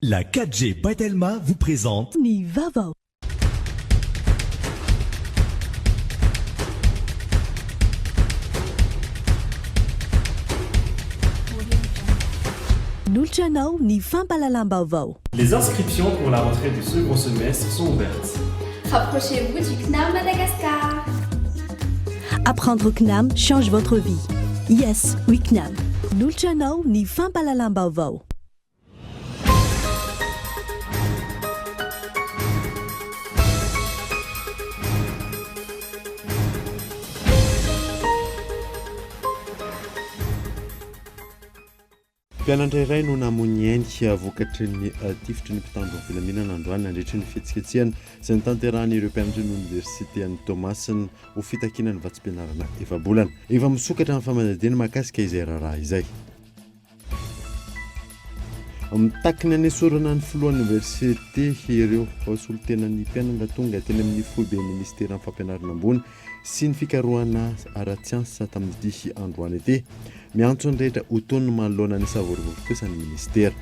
La 4G by Telma vous présente. Ny vaovao. Nolotra anao ny fampahalalam-baovao. Les inscriptions pour la rentrée du second semestre sont ouvertes. Rapprochez-vous du CNAM Madagascar. Apprendre au CNAM change votre vie. Yes, we CNAM. Nolotra anao ny fampahalalam-baovao. Mpianatra iray no namoy ny ainy vokatry ny tifitry ny mpitandro ny filaminana androany nandritry ny fihetsiketsehana izay notanterahan'ireo mpianatry ny oniversite an'i Toamasina ho fitakiana ny vatsim-pianarana efa-bolana. Efa misokatra ny fanadihadiana mahakasika izay raharaha izay. Mitaky ny hanesorana ny filohan'ny oniversite ireo solontenan'ny mpianatra tonga teny amin'ny foibe minisiteran'ny fampianarana ambony sy ny fikarohana ara-tsiansa tamin'ity androany ity. Miantso ny rehetra ho tony manoloana ny savorovoro kosa ny minisitera.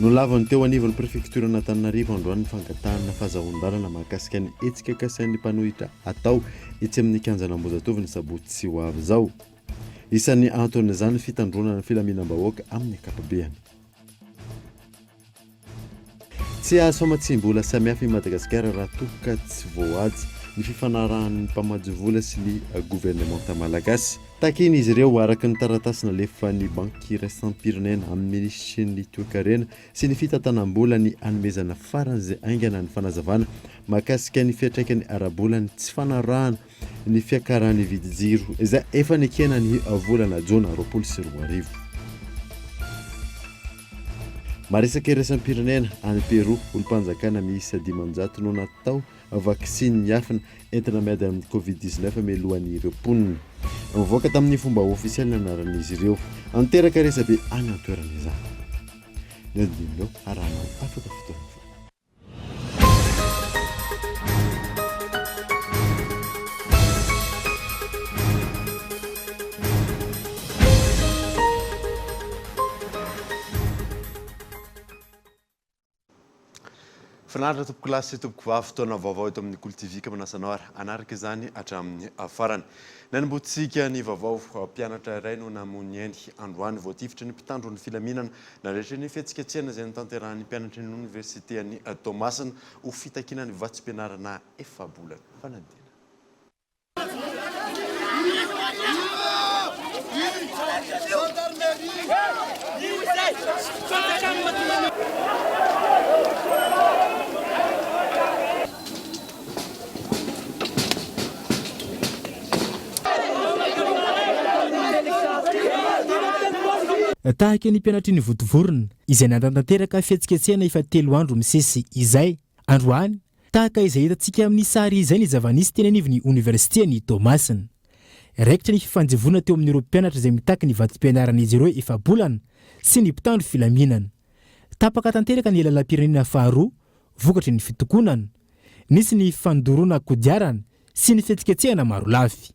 Nolavin'ny teo anivon'ny prefektioran'Antananarivo androany ny fangatahana fahazahoan-dalana mahakasika ny hetsika kasain'ny mpanohitra hatao etsy amin'ny kianjan'Ambohijatovo ny sabotsy ho avy izao. Isan'ny anton'izany ny fitandroana ny filaminam-bahoaka amin'ny ankapobeany. Tsy hahazo famatsiam-bola samihafa i Madagasikara raha toa ka tsy voahaja ny fifanarahan'ny mpamatsy vola sy ny governemanta malagasy. Takian'izy ireo, araka ny taratasy nalefan'ny Banky iraisam-pirenena amin'ny minisitry ny Toekarena sy ny fitantanam-bola ny hanomezana faran'izay haingana ny fanazavana mahakasika ny fiantraikany ara-bola ny tsy fanarahana ny fiakaran'ny vidin-jiro izay efa nekena ny volana jona 2020. Maresaka iraisam-pirenena, any Però, olom-panjakana miisa 500 no natao vaksiny miafina entina miady amin'ny Covid 19 mialohan'ireo mponina. Nivoaka tamin'ny fomba ofisialy ny anaran'izy ireo. Niteraka resabe any an-toerana izany. Ny andininy eo arahanao afaka fotoana fohy. Finaritra tompokolahy sy tompokovavy, fotoana vaovao eto amin'ny Kolo TV ka manasa anao ary hanaraka izany hatramin'ny farany. Nanombohantsika ny vaovao, mpianatra iray no namoy ny ainy androany voatifitry ny mpitandro ny filaminana Nandritra ny fihetsiketsehana izay notanterahan'ny mpianatry ny oniversitean'i Toamasina ho fitakiana ny vatsim-pianarana efa-bolana. Fanadihadiana. Tahaka ny mpianatry ny Vontovorona, izay nanatanteraka fihetsiketsehana efa telo andro misesy izay, androany, tahaka izay hitantsika amin'ny sary izay ny zava-nisy teny anivon'ny Oniversitean'i Toamasina. Raikitra ny fifanjevoana teo amin'ireo mpianatra izay mitaky ny vatsim-pianaran'izy ireo efa-bolana sy ny mpitandro filaminana. Tapaka tanteraka ny lalam-pirenena faharoa vokatry ny fitokonana. Nisy ny fandoroana kodiarana sy ny fihetsiketsehana marolafy.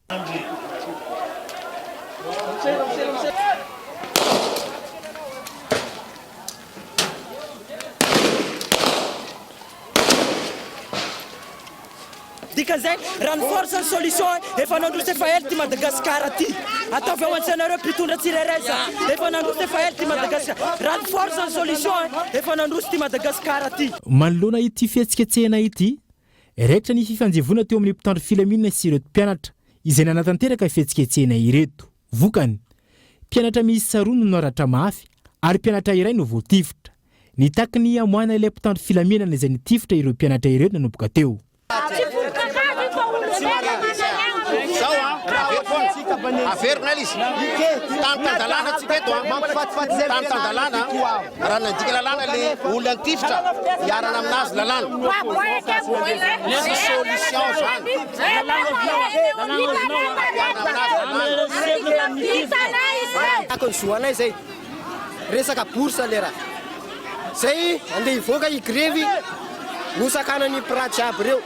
Dikan'izay raha ny force ny solution efa nandroso efa ela ty Madagascar ty. Ataovy ao antsainareo mpitondra tsirairay zany. Efa nandroso efa ela ty Madagascar. Raha ny force ny solution efa nandroso ty Madagascar ty. Manoloana ity fihetsiketsehana ity, raikitra ny fifanjevoana teo amin'ny mpitandro filaminana sy ireto mpianatra izay nanatanteraka fihetsiketsehana ireto. Vokany, mpianatra miisa roa no naratra mafy ary mpianatra iray no voatifitra. Nitaky ny hamoahana ilay mpitandro filaminana izay nitifitra ireo mpianatra ireo nanomboka teo. Resaka bourse le raha. Zay andeha hivoaka higrevy nosakanan'i Pra jiaby reo.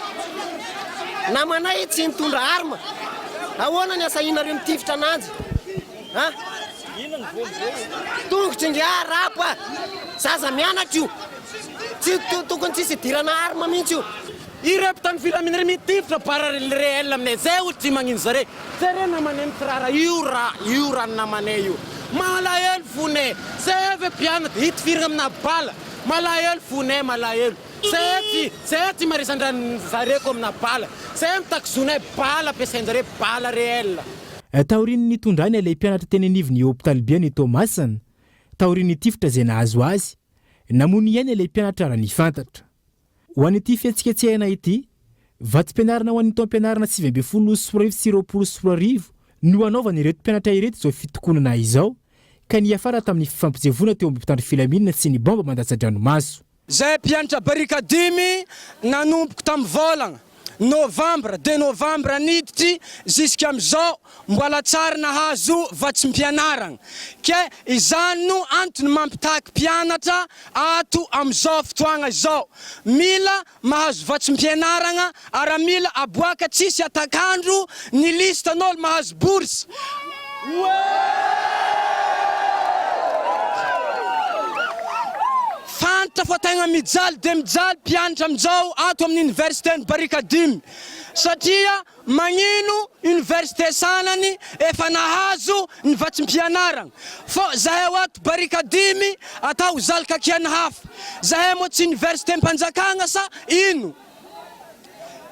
Namanay tsy nitondra arme. Ahoana ny asahinareo mitifitra ananjy? Ha? Tongotry ingahy rap a! Zaza mianatra io! Tsy tokony tsisy idirana arme mihitsy io! Ireo mpitandro filaminana ireo mitifitra par réel aminay zay olo tsy magnino zare zare namanay mitsirara io ra io ra namanay io malahelo fonay zay ve mpianatra hitifirina amina bala malahelo fonay malahelo zay tsy zay tsy maresandrany zare ko amina bala zay mitaky zonay bala ampiasainjare bala réel. Taorian'ny nitondrany ilay mpianatra teny anivon'ny hopitaliben'i Toamasina, taorian'ny tifitra izay nahazo azy, namono ny ainy ilay mpianatra raha ny fantatra. Ho an'ity fihetsiketsehana ity, vatsim-pianarana ho an'ny taom-pianarana 2019 sy 2020 no hanaovan'ireto mpianatra ireto izao fitokonana izao, ka niafara tamin'ny fifampijevoana teo amin'ny mpitandro filaminana sy ny baomba mandatsa-dranomaso. Zay mpianatra barikadimy nanomboko tamin'ny volagna novambra de novambra niditry jusqu'amizao mbola tsary nahazo vatsim-pianaragna ke izany no antony mampitaky mpianatra ato amizao fotoagna izao mila mahazo vatsim-pianaragna ara mila aboaka tsisy atakandro ny liste n'olo mahazo bourse. Fantatra fa tegna mijaly dia mijaly mpianatra amin'izao ato amin'ny université-n'i Barikadimy satria magnino université sanany efa nahazo ny vatsim-pianaragna fô zahay ato Barikadimy atao zalikakiana hafa, zahay moa tsy université-mpanjakagna sa ino?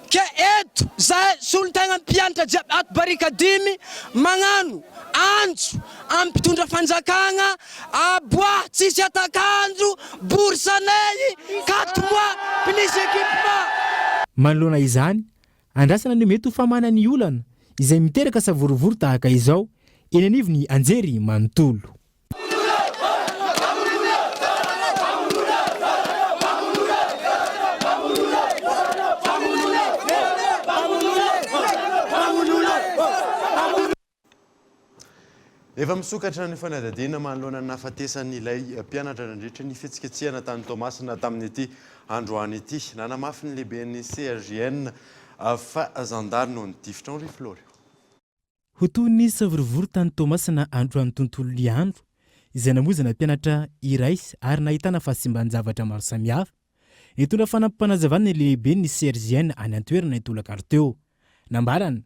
Ke eto zahay solontegna mpianatra jiaby ato Barikadimy magnano antso am mpitondra fanjakagna aboahy tsisy atakanjo bourse anay quatre mois plus equipement. Manoloana izany, andrasana ny mety ho famahana ny olana izay miteraka savorovoro tahaka izao eny anivon'ny anjery manontolo. Efa misokatra ny fanadihadiana manoloana ny nahafatesan'ilay mpianatra nandritra ny fihetsiketsehana tany Toamasina tamin'ity androany ity. Nanamafy ny lehiben'ny CRJN fa zandary no nitifitra. Henri Florio. Ho toy ny savorovoro tany Toamasina androany tontolo andro, izay namoizana mpianatra iray ary nahitana fahasimban-javatra maro samihafa. Nitondra fanampim-panazavana ny lehiben'ny CRJN any an-toerana ny tolakandro teo. Nambarany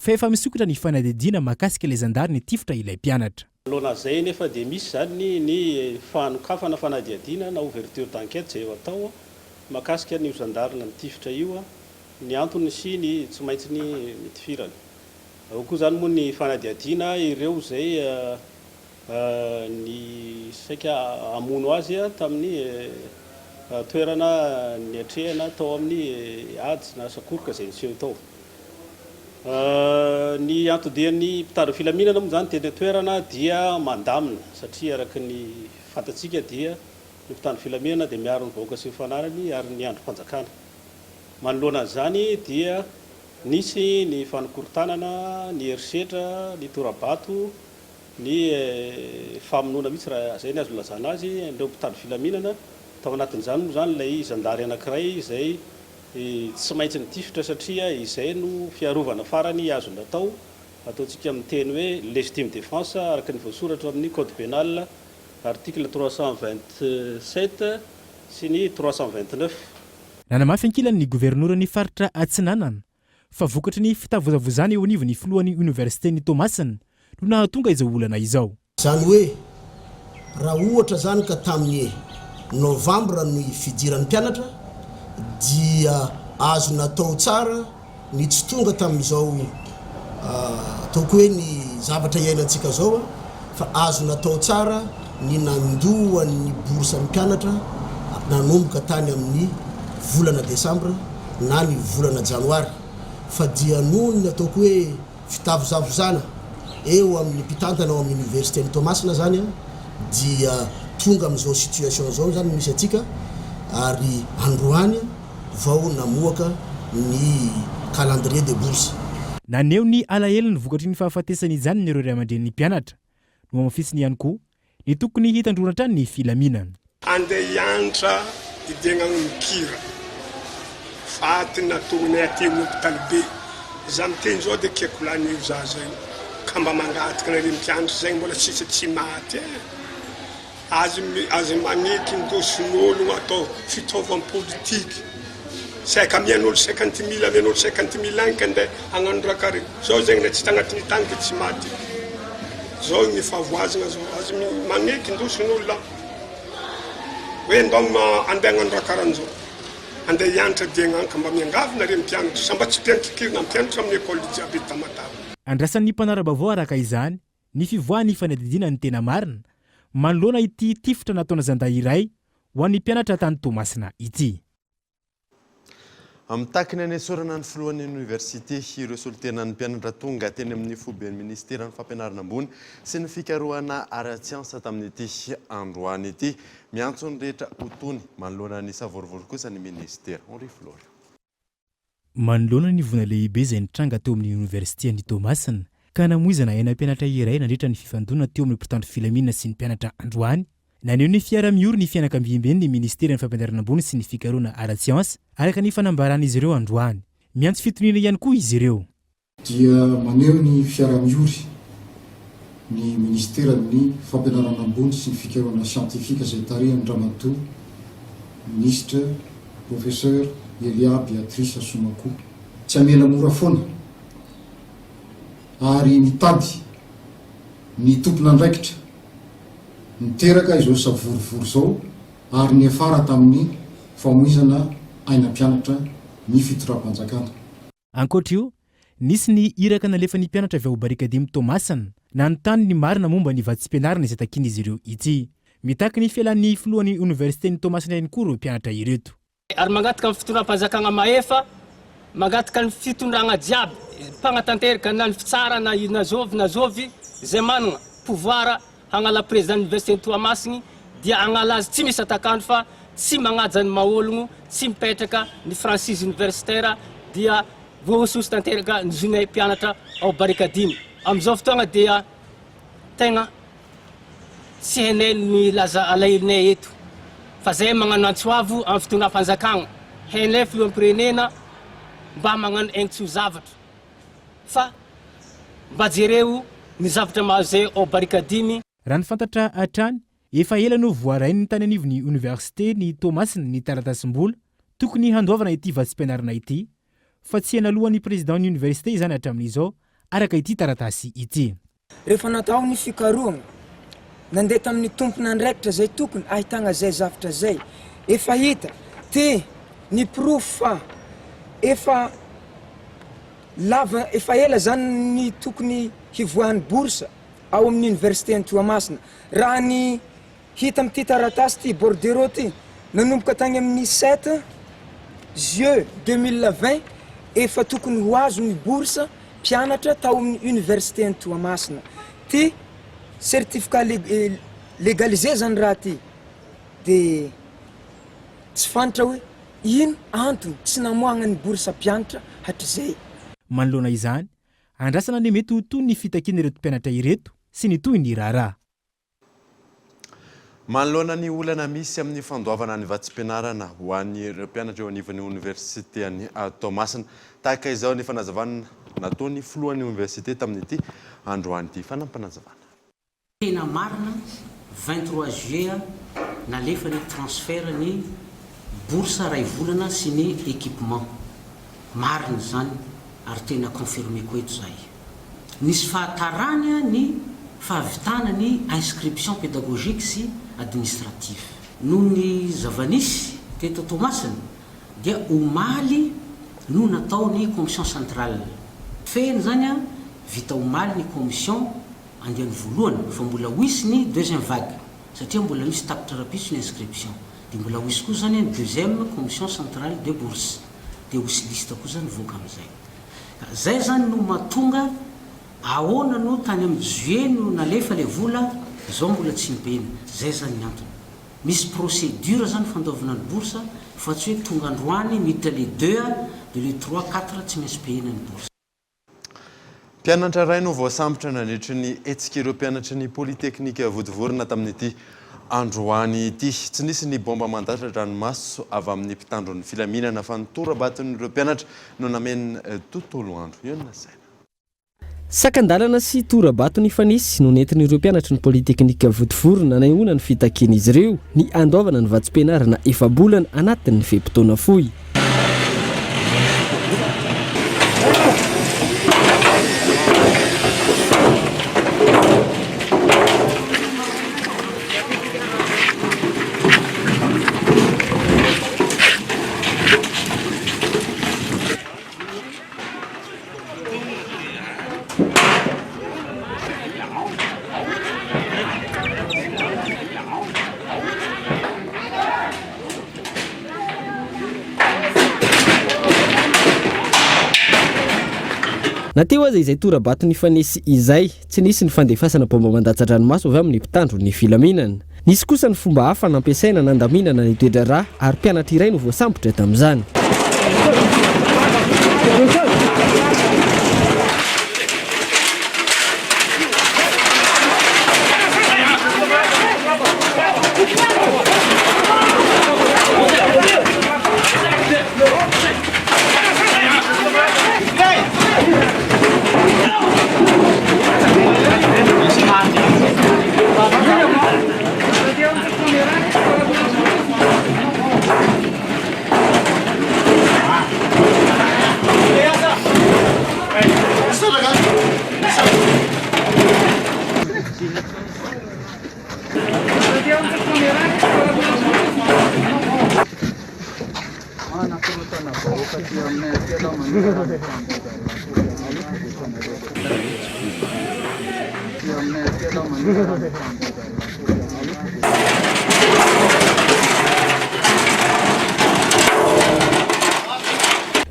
fa efa misokatra ny fanadihadiana mahakasika ilay zandary nitifitra ilay mpianatra. Manoloana izay anefa dia misy izany ny fanokafana fanadihadiana na ouverture d'enquête izay atao mahakasika an'io zandary nitifitra io, ny antony sy ny tsy maintsy nitifirany. Ao koa izany moa ny fanadihadiana ireo izay ny saika hamono azy tamin'ny toerana niatrehana tao amin'ny ady na sakoroka izay niseho tao. Ny anton-dian'ny mpitandro filaminana moa izany teny an-toerana dia mandamina satria araka ny fantatsika dia ny mpitandro filaminana dia miaro ny vahoaka sy ny fananany ary ny andrim-panjakana. Manoloana an'izany dia Nisy ny fanokorontanana, ny herisetra, ny tora-bato, ny famonoana mihitsy raha izay ny azo ilazana azy, an'ireo mpitandro filaminana. Tao anatin'izany moa izany ilay zandary anankiray izay tsy maintsy nitifitra satria izay no fiarovana farany azo natao, ataontsika amin'ny teny hoe légitime défense araka ny voasoratra ao amin'ny code pénal article 327 sy ny 329. Nanamafy ankilany ny governoran'ny faritra Atsinanana fa vokatry ny fitavozavozana eo anivon'ny filohan'ny oniversiten'i Toamasina no nahatonga izao olana izao. Izany hoe raha ohatra izany ka tamin'ny novambra ny fidiran'ny mpianatra dia azo natao tsara ny tsy tonga tamin'izao ataoko hoe ny zavatra iainantsika izao fa azo natao tsara ny nandoa ny bourse ny mpianatra nanomboka tany amin'ny volana desambra na ny volana janoary fa dia noho ny ataoko hoe fitavozavozana eo amin'ny mpitantana ao amin'ny université-n'i Toamasina izany dia tonga amin'izao situation izao izany misy antsika ary androany vao namoaka ny calendrier de bourse. Naneho ny alahelony vokatry ny fahafatesany izany ireo ray aman-drenin'ny mpianatra. Nohamafisiny ihany koa ny tokony hitandroana hatrany ny filaminana. Andeha hiantra hidiagna mikira faty natognonay aty amin'ny hopitaly be. Za miteny zao de kiako lany io zaza io. Ka mba mangataka anareo mpianatra zegny mbola tsisy tsy maty e. Azy azy magneky indosin'ologno atao fitaovam-politiky. Saika amian'olo cinquante mille amian'olo cinquante mille agny ka ndeha hagnano raha kare. Zao zegny na tsy tagnatin'ny tany de tsy maty. Zao ny fahavoazagna zao. Azy magneky indosin'olo hoe ndao andeha hagnano raha karan'zao. Andeha hianatra diagna agny ka mba miangavy nareo mpianatra. Sa mba tsy mpianatra kiry na mpianatra amin'ny école jiaby eto Tamatave. Andrasan'ny mpanara-baovao araka izany ny fivoahan'ny fanadihadiana ny tena marina manoloana ity tifitra nataona zandary iray ho an'ny mpianatra tany Toamasina ity. Mitaky ny hanesorana ny filohan'ny oniversite ireo solontenan'ny mpianatra tonga teny amin'ny foiben'ny minisiteran'ny fampianarana ambony sy ny fikarohana ara-tsiansa tamin'ity androany ity. Miantso ny rehetra ho tony manoloana ny savorovoro kosa ny minisitera. Henri Florio. Manoloana ny voina lehibe izay nitranga teo amin'ny oniversite Toamasina ka namoizana aina mpianatra iray nandritra ny fifandonana teo amin'ny mpitandro filaminana sy ny mpianatra androany, naneho ny fiara-miory ny fianakaviamben'ny minisiteran'ny fampianarana ambony sy ny fikarohana ara-tsiansa, araka ny fanambaran'izy ireo androany. Miantso fitoniana ihany koa izy ireo. Dia maneho ny fiara-miory ny Minisiteran'ny Fampianarana Ambony sy ny Fikarohana Siantifika izay tarihan'i Ramatoa Minisitra Professeur Elia Béatrice Assoumacou. Tsy hamela mora foana ary mitady ny tompon'andraikitra niteraka izao savorovoro izao ary niafara tamin'ny famoizana aina mpianatra ny fitondram-panjakana. Ankoatra io, nisy ny iraka nalefan'ny mpianatra avy ao Barikadimy Toamasina, nanontany ny marina momba ny vatsim-pianarana izay takian'izy ireo ity. Mitaky ny fialan'ny filohan'ny oniversiten'i Toamasina ihany koa ireo mpianatra ireto. Ary mangataka ny fitondram-panjakagna mahefa, mangataka ny fitondragna jiaby mpagnatanteraka na ny fitsara na na zôvy na zôvy zay managna pouvoir Hagnala président université ny Toamasigny dia hagnala azy tsy misy atakandro fa tsy magnaja ny maha ologno, tsy mipetraka ny franchise universitaire dia voahosihosy tanteraka ny zonay mpianatra ao Barikadimy. Amin'izao fotoagna dia tegna tsy hainay ny milaza alahelonay eto fa zahay magnano antso avo amin'ny fitondram-panjakagna, hainay filoham-pirenena mba magnano aigny tsy ho zavatra. Fa mba jereo ny zavatra mahazo zay ao barikadimy. Raha ny fantatra hatrany, efa ela no voarain'ny tany anivon'ny oniversite ny Toamasina ny taratasim-bola tokony handoavana ity vatsim-pianarana ity, fa tsy naloan'ny président-n'ny oniversite izany hatramin'izao, araka ity taratasy ity. Rehefa natao ny fikarohana, nandeha tamin'ny tompon'andraikitra izay tokony ahitana izay zavtra izay, efa hita te ny porofo fa efa lava efa ela zany ny tokony hivoahan'ny bourse ao amin'ny université an'i Toamasina. Raha ny Hita amin'ity taratasy ity, bordereau ity, nanomboka tany amin'ny sept juillet 2020 efa tokony ho azo ny bourse mpianatra tao amin'ny université an'i Toamasina. Ty certificat légalisé zany raha ty de tsy fantatra hoe ino antony tsy namoahana ny bourse mpianatra hatrizay. Manoloana izany, andrasana ny mety ho tohin'ny fitakian'ireto mpianatra ireto sy ny tohin'ny raharaha. Manoloana ny olana misy amin'ny fandoavana ny vatsim-pianarana ho an'ireo mpianatra eo anivon'ny oniversiten'i Toamasina. Tahaka izao ny fanazavana nataon'ny filohan'ny oniversite tamin'ity androany ity. Fanampinazavana. Tena marina, 23 juillet nalefa ny transfert ny bourse ray volana sy ny équipement. Marina izany ary tena confirmer-ko eto izay. Nisy fahatarany ny fahavitana ny inscription pédagogique sy administrative. Noho ny zava-nisy teto Toamasina dia omaly no natao ny commission centrale. Fehiny izany, vita omaly ny commission andiany voalohany fa mbola ho hisy ny deuxième vague satria mbola misy tapitra rahampitso ny inscription. Dia mbola ho hisy koa izany ny deuxième commission centrale de bourse. Dia ho hisy liste koa izany hivoaka amin'izay. Ka zay zany no mahatonga ahoana no tany amin'ny juillet no nalefa le vola zao mbola tsy nipehina. Zay zany ny antony. Misy procédure zany fandoavana ny bourse fa tsy hoe tonga androany miditra le deux a de le trois quatre tsy maintsy pehina ny bourse. Mpianatra iray no voasambotra nandritry ny hetsik'ireo mpianatry ny Polytechnique Vontovorona tamin'ity androany ity. Tsy nisy ny baomba mandatsa-dranomaso avy amin'ny mpitandro ny filaminana fa ny tora-baton'ireo mpianatra no nameno tontolo andro. Eo ny lazaina. Sakan-dalana sy tora-bato nifanesy no nentin'ireo mpianatry ny Polyteknika Vontovorona nanehoana ny fitakian'izy ireo ny handoavana ny vatsim-pianarana efa-bolana anatin'ny fe-potoana fohy. Na teo aza izay tora-bato nifanesy izay, tsy nisy ny fandefasana baomba mandatsa-dranomaso avy amin'ny mpitandro ny filaminana. Nisy kosa ny fomba hafa nampiasaina nandaminana ny toe-draharaha ary mpianatra iray no voasambotra tamin'izany.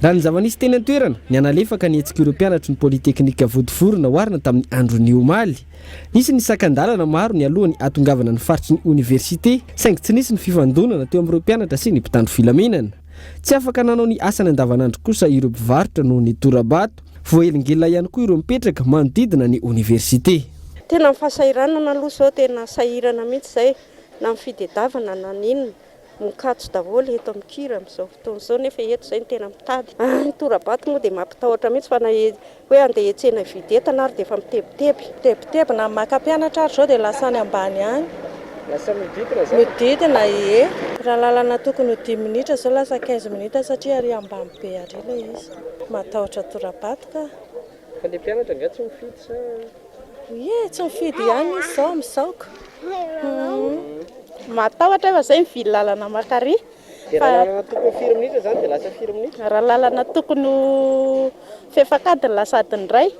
Raha ny zava-nisy teny an-toerana, nihanalefaka ny hetsik'ireo mpianatry ny Polyteknika Vontovorona oharina tamin'ny andron'ny omaly. Nisy ny sakan-dalana maro nialoha ny hahatongavana ny faritry ny oniversite, saingy tsy nisy ny fifandonana teo amin'ireo mpianatra sy ny mpitandro filaminana. Tsy afaka nanao ny asany andavanandro kosa ireo mpivarotra noho ny tora-bato. Voahelingelina ihany koa ireo mipetraka manodidina ny oniversite. Tena ny fahasahiranana aloha izao tena sahirana mihitsy izay na ny fitedavana na ny inona. Mikatso daholo eto amin'ny cure amin'izao fotoana izao nefa eto izay no tena mitady. Ny tora-bato moa dia mampitahotra mihitsy fa na hoe handeha hiantsena hividy entana ary dia efa mitebiteby. Mitebiteby na maka mpianatra ary izao dia lasa any ambany any. Lasa mihodidina izany? Mihodidina, ie. Raha lalana tokony ho dimy minitra izao lasa quinze minutes satria ary ambany be ary ilay izy. Matahotra tora-bato ka. Fa ilay mpianatra angaha tsy mifidy sa? Ie, tsy mifidy ihany izy izao amin'izao ka. Matahotra aho fa izay mivily lalana mankary. Dia raha lalana tokony firy minitra izany dia lasa firy minitra? Raha lalana tokony ho fefak'adiny lasa adiny iray.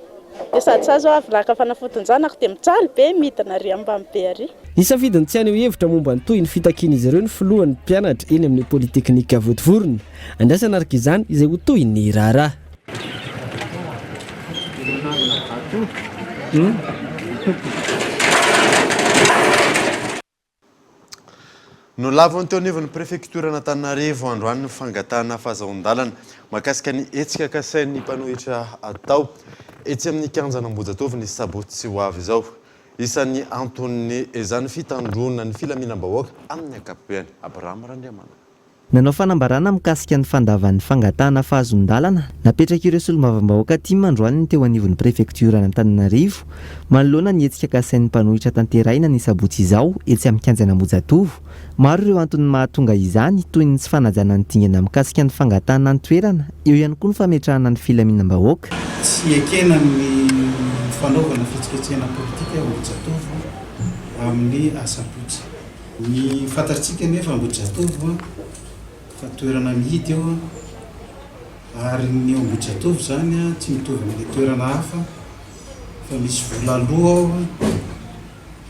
Dia sady za izao avy naka fanafodin-janako dia mijaly be midina ary ambany be ary. Nisafidy ny tsy haneho hevitra momba ny tohin'ny fitakian'izy ireo ny filohan'ny mpianatra eny amin'ny Polyteknika Vontovorona. Andrasana araka izany izay ho tohin'ny raharaha. Nolavin'ny teo anivon'ny prefektioran'Antananarivo androany ny fangatahana fahazahoan-dalana mahakasika ny hetsika kasain'ny mpanohitra atao etsy amin'ny kianjan'Ambohijatovo ny sabotsy ho avy izao. Isan'ny anton'izany fitandroana ny filaminam-bahoaka amin'ny ankapobeny. Abraham Randriamanana. Nanao fanambarana mikasika ny fandavan'ny fangatahana fahazoan-dalana napetrak'ireo solombavambahoaka tim androany ny teo anivon'ny prefektioran'Antananarivo manoloana ny hetsika kasain'ny mpanohitra tanterahina ny sabotsy izao etsy amin'ny kianjan'Ambohijatovo. Maro ireo antony mahatonga izany toy ny tsy fanajana ny dingana mikasika ny fangatahana ny toerana, eo ihany koa ny fametrahana ny filaminam-bahoaka. Tsy ekena ny fanaovana fihetsiketsehana politika ao Ambohijatovo amin'ny asabotsy. Ny fantatsika anefa Ambohijatovo fa toerana mihidy eo ary ny eo Ambohijatovo izany tsy mitovy amin'ilay toerana hafa fa misy vola aloa ao,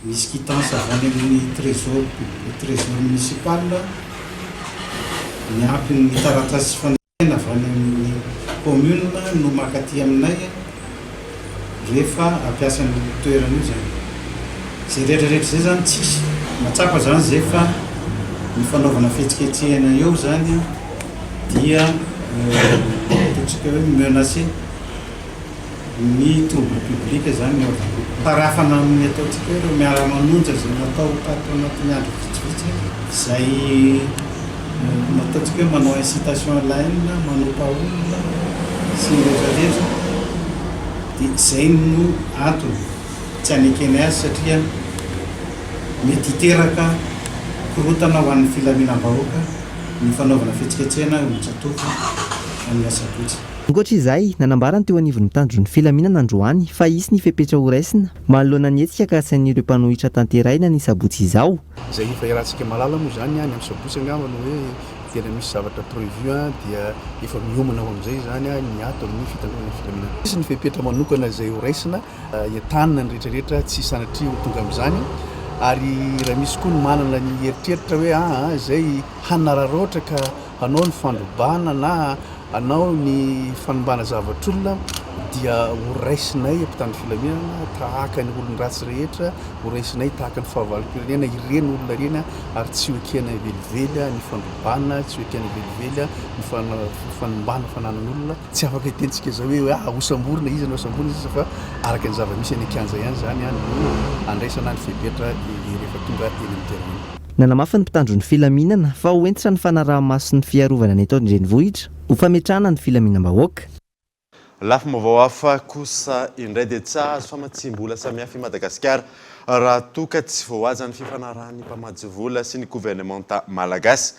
misy quittance avy any amin'ny trésor trésor municipal miampy ny taratasy Tena avy any amin'ny commune no makaty aminay rehefa hampiasa an'io toerana io zany. Izay rehetra rehetra izay zany tsisy. Mahatsapa zany zay fa ny fanaovana fihetsiketsehana eo zany dia ataontsika hoe mi-menacer ny trouble public zany ny ordre public. Tarafana amin'ny ataontsika hoe ireo miara-manonja izay natao tato anatin'ny andro vitsivitsy izay nataontsika hoe manao incitation à la haine, manopa olona sy ny rehetra rehetra. Dia izay no antony tsy anekenay azy satria mety hiteraka korontana ho an'ny filaminam-bahoaka ny fanaovana fihetsiketsehana eo Ambohijatovo amin'ny asabotsy. Ankoatra izay, nanambara ny teo anivon'ny mpitandro ny filaminana androany fa hisy ny fepetra horaisina manoloana ny hetsika kasain'ireo mpanohitra tanterahina ny sabotsy izao. Izay efa iarahantsika mahalala moa izany any amin'ny sabotsy angamba no hoe tena misy zavatra prévu dia efa miomana ho amin'izay izany ny ato amin'ny fitandroana ny filaminana. Hisy ny fepetra manokana izay ho raisina entanina ny rehetra rehetra tsy sanatria ho tonga amin'izany ary raha misy koa ny manana ny eritreritra hoe aa izay hanararaotra ka hanao ny fandrobana na hanao ny fanimbana zavatr'olona dia ho raisinay mpitandro filaminana tahaka ny olon-dratsy rehetra, ho raisinay tahaka ny fahavalom-pirenena ireny olona ireny ary tsy ho ekenay velively ny fandrobana, tsy ho ekenay velively ny fanimbana fananan'olona. Tsy afaka hitentsika izao hoe ah hosamborina iza na hosamborina iza fa araka ny zava-misy any an-kianja ihany izany no andraisana ny fepetra rehefa tonga eny amin'ny terrain. Nanamafy ny mpitandro ny filaminana fa ho hentitra ny fanaraha-maso sy ny fiarovana ny eto an-drenivohitra ho fametrahana ny filaminam-bahoaka. Lafim-baovao hafa kosa indray dia tsy hahazo famatsiam-bola samihafa i Madagasikara raha toa ka tsy voahaja ny fifanarahan'ny mpamatsy vola sy ny governemanta malagasy.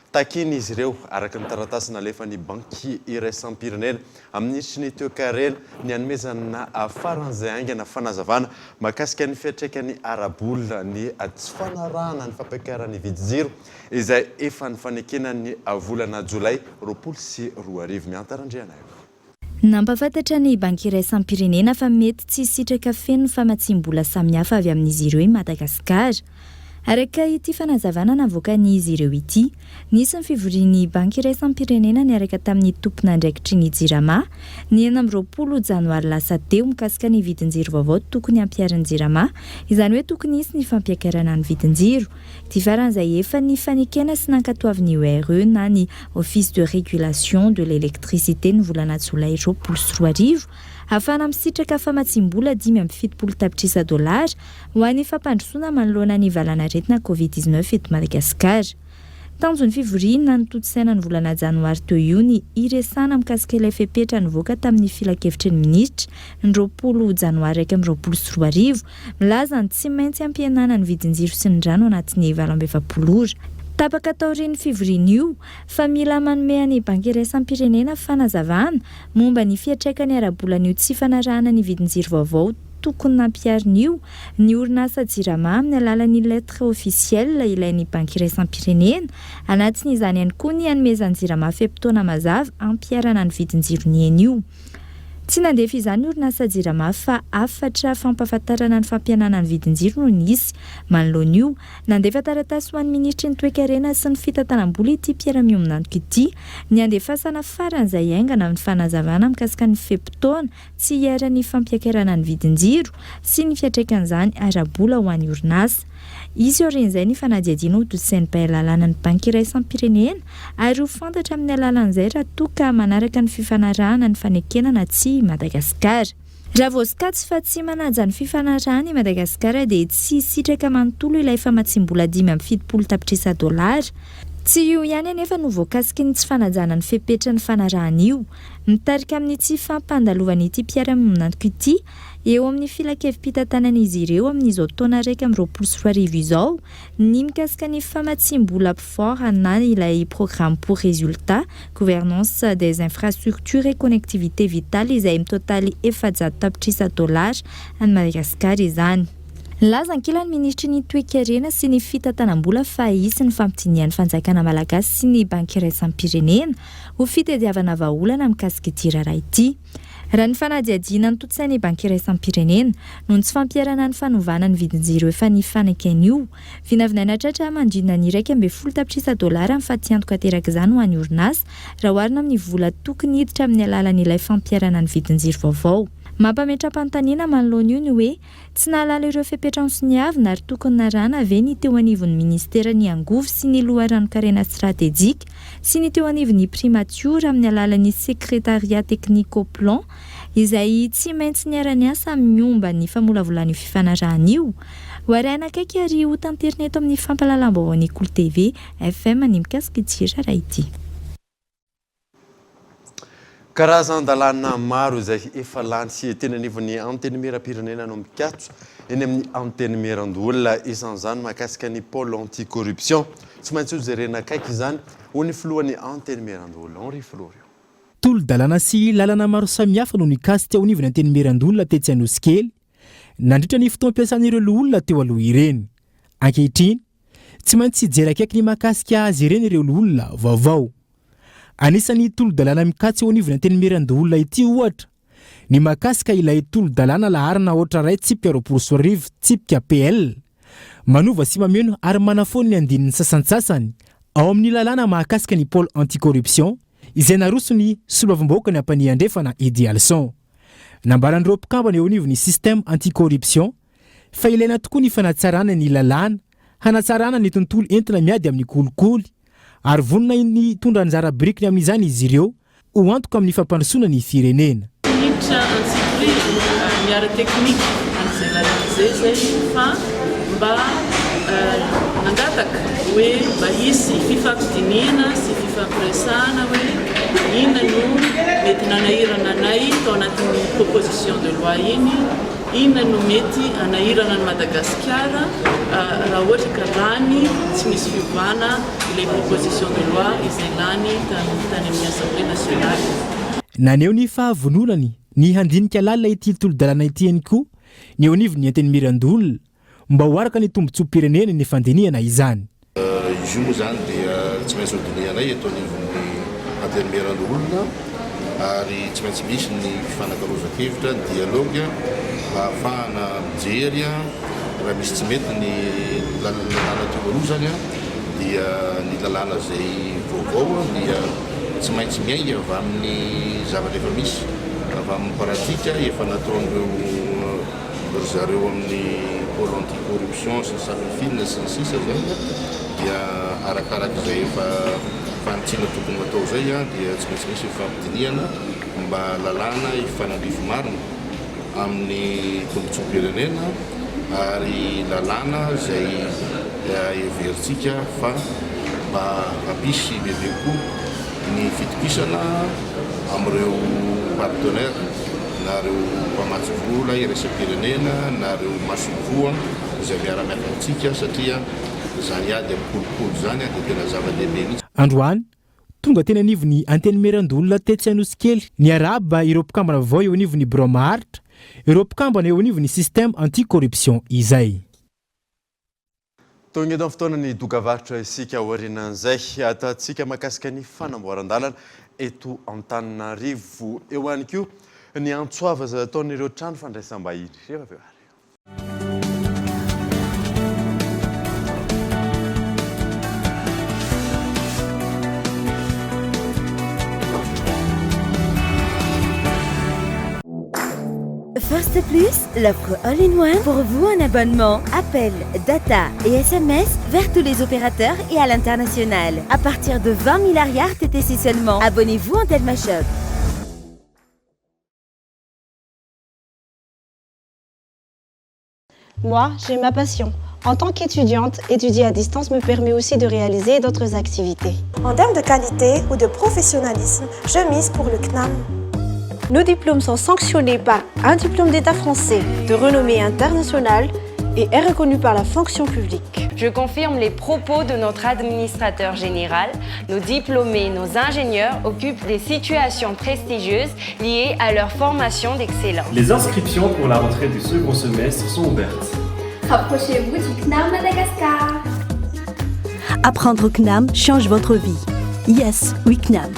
Takian'izy ireo, araka ny taratasy nalefan'ny Banky iraisam-pirenena amin'ny minisitry ny toekarena, ny hanomezana faran'izay haingana fanazavana mahakasika ny fiantraikany ara-bola ny tsy fanarahana ny fampiakaran'ny vidin-jiro izay efa nifanekena ny volana jolay 2020. Mihanta Randrianaivo. Nampahafantatra ny Banky Iraisam-pirenena fa mety tsy hisitraka feno ny famatsiam-bola samihafa avy amin'izy ireo i Madagasikara. Araka ity fanazavana navoakan'izy ireo ity, nisy ny fivorian'ny Banky Iraisam-pirenena niaraka tamin'ny tompon'andraikitry ny Jirama ny 26 janoary lasa teo mikasika ny vidin-jiro vaovao tokony hampiharin'ny Jirama, izany hoe tokony hisy ny fampiakarana ny vidin-jiro. Ity farany izay efa nifanekena sy nankatoavin'ny ORE na ny Office de Régulation de l'Electricité ny volana jolay 2020, ahafahana misitraka famatsiam-bola 75 tapitrisa dolara ho an'ny fampandrosoana manoloana ny valanaretina Covid 19 eto Madagasikara. Tanjon'ny fivoriana notontosaina ny volana janoary teo io ny hiresahana mikasika ilay fepetra nivoaka tamin'ny filankevitry ny minisitra ny 20 janoary 2021 Milaza ny tsy maintsy hampihenana ny vidin-jiro sy ny rano anatin'ny 48 ora. Tapaka taorian'ny fivoriana io fa mila manome an'ny Banky iraisam-pirenena fanazavana momba ny fiantraikany ara-bolan'io tsy fanarahana ny vidin-jiro vaovao tokony nampiharina io ny orinasa Jirama amin'ny alalan'ny lettre officielle ilain'ny Banky iraisam-pirenena. Anatin'izany ihany koa ny hanomezan'ny Jirama fe-potoana mazava hampiharana ny vidin-jiro nihena io. Tsy nandefa izany ny orinasa Jirama fa hafatra fampahafantarana ny fampihenana ny vidin-jiro no nisy. Manoloana io, nandefa taratasy ho an'ny minisitry ny Toekarena sy ny fitantanam-bola ity mpiara-miombon'antoka ity ny handefasana faran'izay haingana amin'ny fanazavana mikasika ny fe-potoana tsy hiharan'ny fampiakarana ny vidin-jiro sy ny fiantraikan'izany ara-bola ho an'ny orinasa. Hisy aorian'izay ny fanadihadiana ho tontosain'ny mpahay lalàna ny Banky iraisam-pirenena ary ho fantatra amin'ny alalan'izay raha toa ka manaraka ny fifanarahana ny fanekena na tsia i Madagasikara. Raha voasokajy fa tsy manaja ny fifanarahana i Madagasikara dia tsy hisitraka manontolo ilay famatsiam-bola 75 tapitrisa dolara. Tsy io ihany anefa no voakasiky ny tsy fanajana ny fepetra nifanarahana io. Mitarika amin'ny tsy fampandalovan'ity mpiara-miombon'antoka ity eo amin'ny filankevi-pitantanan'izy ireo amin'izao taona 2021 izao ny mikasika ny famatsiam-bola PFOR na ilay Programme pour Résultats, Gouvernance des Infrastructures et Connectivité Vitale izay mitotaly 400 tapitrisa dolara any Madagasikara izany. Nilaza ankilany ny minisitry ny Toekarena sy ny fitantanam-bola fa hisy ny fampidinihan'ny fanjakana malagasy sy ny Banky iraisam-pirenena ho fitadiavana vahaolana mikasika ity raharaha ity. Raha ny fanadihadiana notontosain'ny Banky iraisam-pirenena, noho ny tsy fampiharana ny fanovana ny vidin-jiro efa nifanekena io, vinavinaina hatratra manodidina ny 11 tapitrisa dolara ny fatiantoka aterak'izany ho an'ny orinasa, raha oharina amin'ny vola tokony hiditra amin'ny alalan'ilay fampiharana ny vidin-jiro vaovao. Mampametra-panontaniana manoloana io ny hoe, Tsy nahalala ireo fepetra nosoniavina ary tokony narahana ve ny teo anivon'ny minisiteran'ny Angovo sy ny Loharanon-karena stratejika sy ny teo anivon'ny Primatiora amin'ny alalan'ny Secrétariat Technique au Plan izay tsy maintsy niara-niasa miomba ny famolavolana io fifanarahana io? Ho arahina akaiky ary ho tanterina eto amin'ny fampahalalam-baovaon'ny Kolo TV, FM ny mikasika ity raharaha ity. Karazan-dalàna maro izay efa lany sy teny anivon'ny Antenimierampirenena no mikatso eny amin'ny Antenimierandoholona. Isan'izany mahakasika ny Pôle anti-corruption. Tsy maintsy hojerena akaiky izany, hoy ny filohan'ny Antenimierandoholona, Henri Florio. Tolo-dalàna sy lalana maro samihafa no nikasika teo anivon'ny Antenimierandoholona tetsy Anosikely, nandritra ny fotoam-piasan'ireo loholona teo aloha ireny. Ankehitriny, tsy maintsy hijery akaiky ny mahakasika azy ireny ireo loholona vaovao. Anisan'ny tolo-dalàna mikatso eo anivon'ny Antenimierandoholona ity, ohatra, ny mahakasika ilay tolo-dalàna laharana aotra iray tsipika 2020 tsipika PL, manova sy mameno ary manafoana ny andininy sasantsasany ao amin'ny lalàna mahakasika ny Pôle anti-corruption izay naroson'ny solombavambahoakan'i Ampanihy Andrefana Eddy Alson. Nambaran'ireo mpikambana eo anivon'ny Système anti-corruption fa ilaina tokoa ny fanatsarana ny lalàna hanatsarana ny tontolo entina miady amin'ny kolikoly ary vonona ny hitondra anjara birikiny amin'izany izy ireo ho antoka amin'ny fampandrosoana ny firenena. Tsy hiditra antsipiriany ny ara-teknika an'izay lalana izay izay fa mba nangataka hoe mba hisy fifampidinihana sy fifampiresahana hoe inona no mety nanahirana anay tao anatin'ny proposition de loi iny, Inona no mety hanahirana an'i Madagasikara raha ohatra ka lany tsy misy fiovana ilay proposition de loi izay lany tany amin'ny Assemblée nationale? Naneho ny fahavononany ny handinika lalina ity tolo-dalàna ity ihany koa ny eo anivon'ny Antenimierandoholona mba ho araka ny tombontsoam-pirenena ny fandinihana izany. Izy io moa izany dia tsy maintsy hodinihanay eto anivon'ny Antenimierandoholona ary tsy maintsy misy ny fifanakalozan-kevitra, ny dialogue, mba hahafahana mijery raha misy tsy mety ny lalàna teo aloha izany dia ny lalàna izay vaovao dia tsy maintsy miainga avy amin'ny zavatra efa misy, avy amin'ny pratika efa nataon'ireo Ry zareo amin'ny pôle anti corruption sy ny Samifin sy ny sisa izany dia arakaraka izay efa fanitsiana tokony ho atao izay dia tsy maintsy misy ny fifampidinihana mba lalàna hifanandrify marina amin'ny tombotsoam-pirenena ary lalàna izay heverintsika fa mba hampisy bebe kokoa ny fitokisana amin'ireo partenaires na ireo mpamatsy vola iraisam-pirenena na ireo masoivoho izay miara-miasa amintsika satria izany ady amin'ny kolikoly izany dia tena zava-dehibe mihitsy. Androany, tonga teny anivon'ny Antenimierandoholona tetsy Anosikely niarahaba ireo mpikambana vaovao eo anivon'ny birao maharitra, ireo mpikambana eo anivon'ny Système anti-corruption izay. Tonga eto amin'ny fotoanan'ny dokavarotra isika aorianan'izay ataontsika mahakasika ny fanamboaran-dalana eto Antananarivo. Eo ihany koa ny antso avo izay ataon'ireo trano fandraisam-bahiny. Rehefa avy eo ary. First Plus, l'offre all-in-one pour vous un abonnement, appel, data et SMS vers tous les opérateurs et à l'international. À partir de 20 000 ariary TTC seulement. Abonnez-vous en Telma Shop. Moi, j'ai ma passion. En tant qu'étudiante, étudier à distance me permet aussi de réaliser d'autres activités. En termes de qualité ou de professionnalisme, je mise pour le CNAM. Nos diplômes sont sanctionnés par un diplôme d'État français de renommée internationale et est reconnu par la fonction publique. Je confirme les propos de notre administrateur général. Nos diplômés, nos ingénieurs occupent des situations prestigieuses liées à leur formation d'excellence. Les inscriptions pour la rentrée du second semestre sont ouvertes. Rapprochez-vous du CNAM Madagascar. Apprendre au CNAM change votre vie. Yes, we CNAM.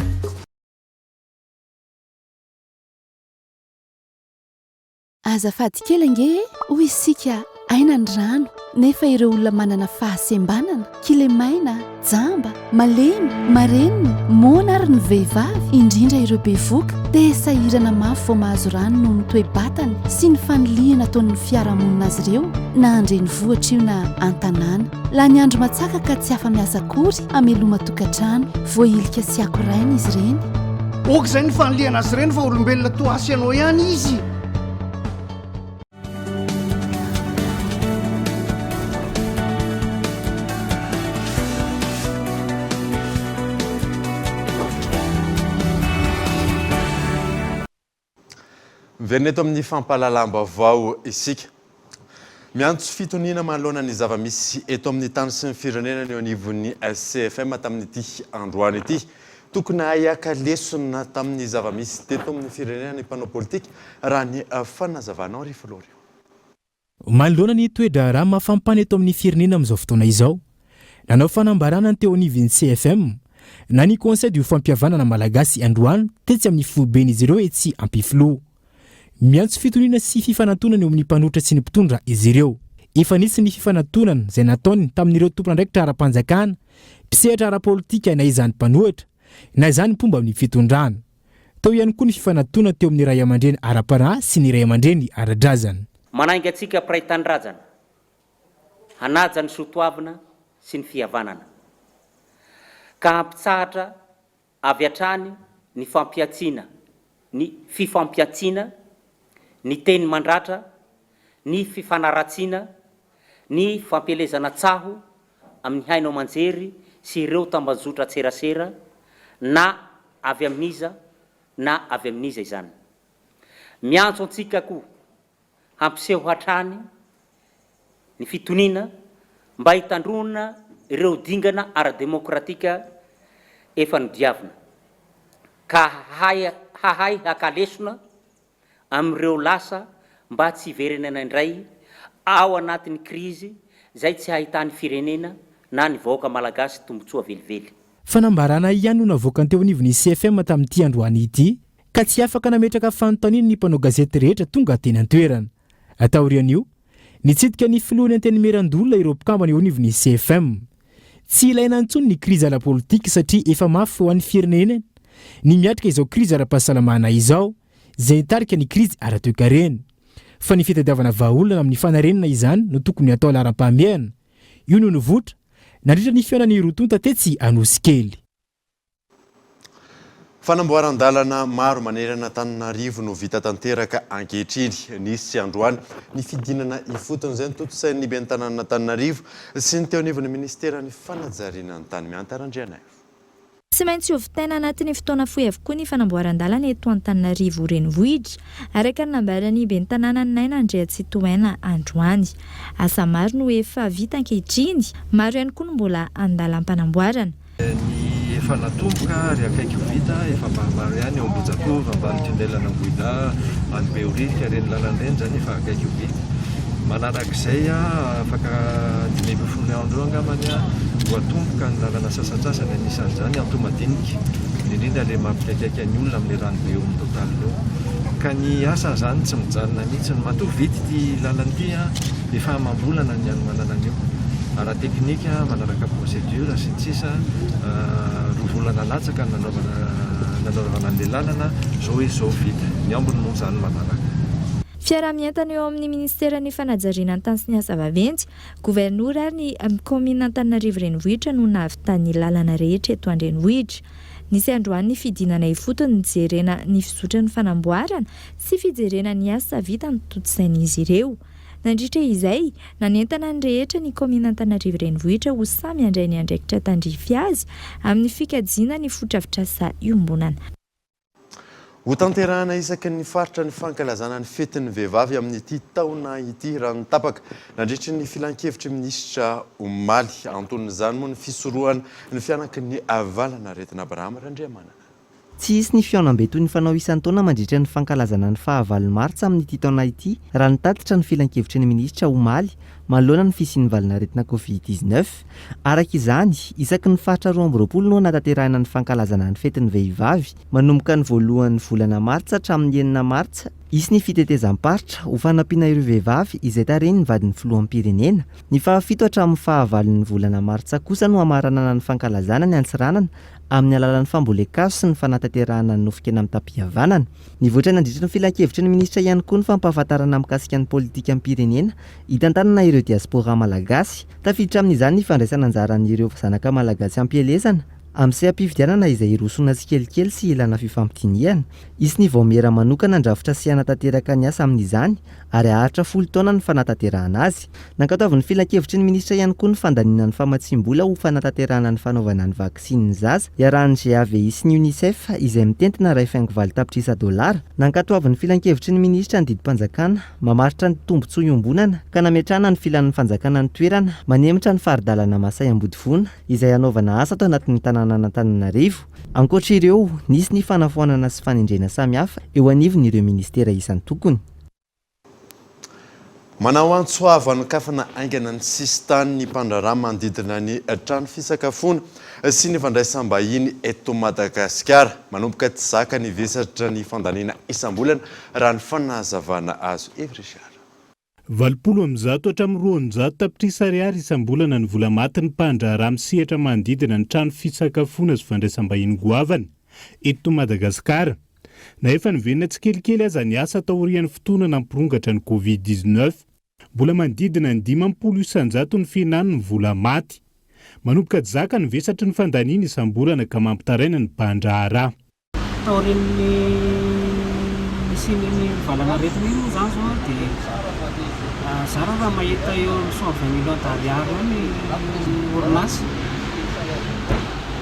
Azafady kely ange e! Hoy isika, aina ny rano, nefa ireo olona manana fahasembanana, kilemaina, jamba, malemy, marenina, moana ary ny vehivavy, indrindra ireo bevoka, dia sahirana mafy vao mahazo rano noho ny toe-batany sy ny fanilihana ataon'ny fiarahamonina azy ireo, na an-drenivohitra io na an-tanàna. Lany andro matsaka ka tsy afa-miasa akory hameloma tokantrano. Voahilika sy akoraina izy ireny. Ok izay ny fanilihana azy ireny fa olombelona toa ahy sy ianao ihany izy. Miverina eto amin'ny fampahalalam-baovao isika. Miantso fitoniana manoloana ny zava-misy eto amin'ny tany sy ny firenena ny eo anivon'ny SCFM tamin'ity androany ity. Tokony hahay haka lesona tamin'ny zava-misy teto amin'ny firenena ny mpanao politika, raha ny fanazavan'i Henri Florian. Manoloana ny toe-draharaha mafampana eto amin'ny firenena amin'izao fotoana izao, nanao fanambarana ny teo anivon'ny CFM, na ny Conseil du Fampihavanana Malagasy androany tetsy amin'ny foiben'izy ireo etsy Ampefiloha. Miantso fitoniana sy fifanantonana eo amin'ny mpanohitra sy ny mpitondra izy ireo. Efa nisy ny fifanantonana izay nataony tamin'ireo tompon'andraikitra ara-panjakana, mpisehatra ara-politika na izany mpanohitra, na izany mpomba ny fitondrana. Teo ihany koa ny fifanatona teo amin'ny raiamandreny ara-panahy sy ny raiamandreny ara-drazana. Manainga antsika mpiray tanindrazana hanaja ny soatoavina sy ny fihavanana, ka hampitsahatra avy hatrany ny fampihantsiana, ny fifampihantsiana, ny teny mandratra, ny fifanaratsiana, ny fampielezana tsaho amin'ny haino aman-jery sy ireo tambajotran-tserasera na avy amin'iza na avy amin'iza izany. Miantso antsika koa hampiseho hatrany ny fitoniana mba hitandroana ireo dingana ara-demokratika efa nodiavina, ka hahay haka lesona amin'ireo lasa mba tsy hiverenana indray ao anatin'ny krizy izay tsy hahitan'ny firenena na ny vahoaka malagasy tombontsoa velively. Fanambarana ihany no navoakany teo anivon'ny CFM tamin'ity androany ity, ka tsy afaka nametraka fanontaniana ny mpanao gazety rehetra tonga teny an-toerana. Taorian'io, nitsidika ny filohan'ny Antenimierandoholona ireo mpikambana eo anivon'ny CFM. Tsy ilaina intsony ny krizy ara-politika satria efa mafy ho an'ny firenena ny miatrika izao krizy ara-pahasalamana izao izay nitarika ny krizy ara-toekarena. Fa ny fitadiavana vahaolana amin'ny fanarenana izany no tokony hatao laharam-pahamehana. Io no nivoitra nandritra ny fihaonan'ny roa tonta tetsy Anosikely. Fanamboaran-dalana maro manerana Antananarivo no vita tanteraka ankehitriny. Nisy androany ny fidinana ifotony izay notontosain'ny ben'ny tanànan'Antananarivo sy ny teo anivon'ny minisiteran'ny fanajariana ny tany Mihanta Randrianaivo. Tsy maintsy hovitaina anatin'ny fotoana fohy avokoa ny fanamboaran-dalana eto Antananarivo Renivohitra, araka ny nambaran'ny ben'ny tanànan'i Naina Andriatsitohaina androany. Asa maro no efa vita ankehitriny, maro ihany koa no mbola an-dalam-panamboarana. Ny efa natomboka ary akaiky ho vita, efa maromaro ihany eo Ambohijatovo, ambany tunnel an'Ambohidahy, any Behoririka, ireny lalana ireny izany efa akaiky ho vita. Manarak'izay, afaka 15 andro eo angambany ho atomboka ny lalana sasantsasany, anisan'izany Antohomadinika, indrindra ilay mampikaikaika ny olona amin'ilay ranobe eo amin'ny Total eo. Ka ny asa izany tsy mijanona mihitsy. Matoa vita ity lalana ity, efa amam-bolana ny hanomanana an'io. Ara-teknika, manaraka procédure sy ny sisa, roa volana latsaka no nanaovana nanaovana an'ilay lalana, izao izy izao vita. Ny ambiny moa izany manaraka. Fiaraha-mientana eo amin'ny Ministeran'ny Fanajariana ny Tany sy ny Asa Vaventy, Governora ary ny Kaominina Antananarivo Renivohitra no nahavitan'ny lalana rehetra eto an-drenivohitra. Nisy androany ny fidinana ifotony nijerena ny fizotran'ny fanamboarana sy fijerena ny asa vita notontosain'izy ireo. Nandritra izay, nanentana ny rehetra ny kaominina Antananarivo Renivohitra ho samy handray ny andraikitra tandrify azy amin'ny fikajiana ny fotodrafitrasa iombonana. Hotanterahina isaky ny faritra ny fankalazana ny fetin'ny vehivavy amin'ity taona ity, raha ny tapaka nandritry ny filankevitry ny minisitra omaly. Anton'izany moa ny fisorohana ny fihanaky ny valanaretina. Abraham Randriamanana. Tsy hisy ny fihaonambe toy ny fanao isan-taona mandritra ny fankalazana ny fahavalo martsa amin'ity taona ity, raha ny tatitra ny filankevitry ny minisitra omaly, manoloana ny fisian'ny valanaretina Covid 19. Araka izany, isaky ny faritra 22 no hanatanterahina ny fankalazana ny fetin'ny vehivavy, manomboka ny voalohan'ny volana martsa hatramin'ny enina martsa. Hisy ny fitetezam-paritra ho fanampiana ireo vehivavy izay tarihin'ny vadin'ny filoham-pirenena. Ny fahafito hatramin'ny fahavalon'ny volana martsa kosa no hamaranana ny fankalazana ny Antsiranana amin'ny alalan'ny fambolen-kazo sy ny fanatanterahana ny nofon-kena mitam-pihavanana. Nivoitra nandritra ny filankevitry ny minisitra ihany koa ny fampahafantarana mikasika ny politikam-pirenena hitantanana ireo diaspora malagasy. Tafiditra amin'izany ny fandraisana anjaran'ireo zanaka malagasy am-pielezana. Amin'ny seha-pifidianana izay hirosoana tsikelikely sy hilana fifampidinihana, hisy ny vaomiera manokana handrafitra sy hanatanteraka ny asa amin'izany ary haharitra folo taona ny fanatanterahana azy. Nankatoavin'ny filankevitry ny minisitra ihany koa ny fandaniana ny famatsiam-bola ho fanatanterahana ny fanaovana ny vaksinin'ny zaza iarahan'ny GAVI sy ny Unicef izay mitentina 1,8 tapitrisa dolara. Nankatoavin'ny filankevitry ny minisitra ny didim-panjakana mamaritra ny tombontsoa iombonana ka nametrahana ny filan'ny fanjakana ny toerana manemitra ny fari-dalana Masay Ambodivona izay hanaovana asa ato anatin'ny tanànan'Antananarivo. Ankoatra ireo, nisy ny fanafoanana sy fanendrena samihafa eo anivon'ireo minisitera isan-tokony. Manao antso avo hanokafana haingana ny sisintany ny mpandraharaha manodidina ny trano fisakafoana sy ny fandraisam-bahiny eto Madagasikara. Manomboka tsy zaka ny vesatra ny fandaniana isam-bolana raha ny fanazavana azo. Yves Richard. 280 hatramin'ny 200 tapitrisa ariary isam-bolana ny vola matin'ny mpandraharaha misehatra manodidina ny trano fisakafoana sy fandraisam-bahiny goavana eto Madagasikara. Na efa niverina tsikelikely aza ny asa taorian'ny fotoana nampirongatra ny Covid 19, mbola manodidina ny 50 isan-jato ny fihenan'ny vola maty. Manomboka tsy zaka ny vesatry ny fandaniana isam-bolana ka mampitaraina ny mpandraharaha. Taorian'ny nisian'iny valanaretina iny moa izany izao dia zara raha mahita eo amin'ny 120 millions d'ariary eo ny orinasa.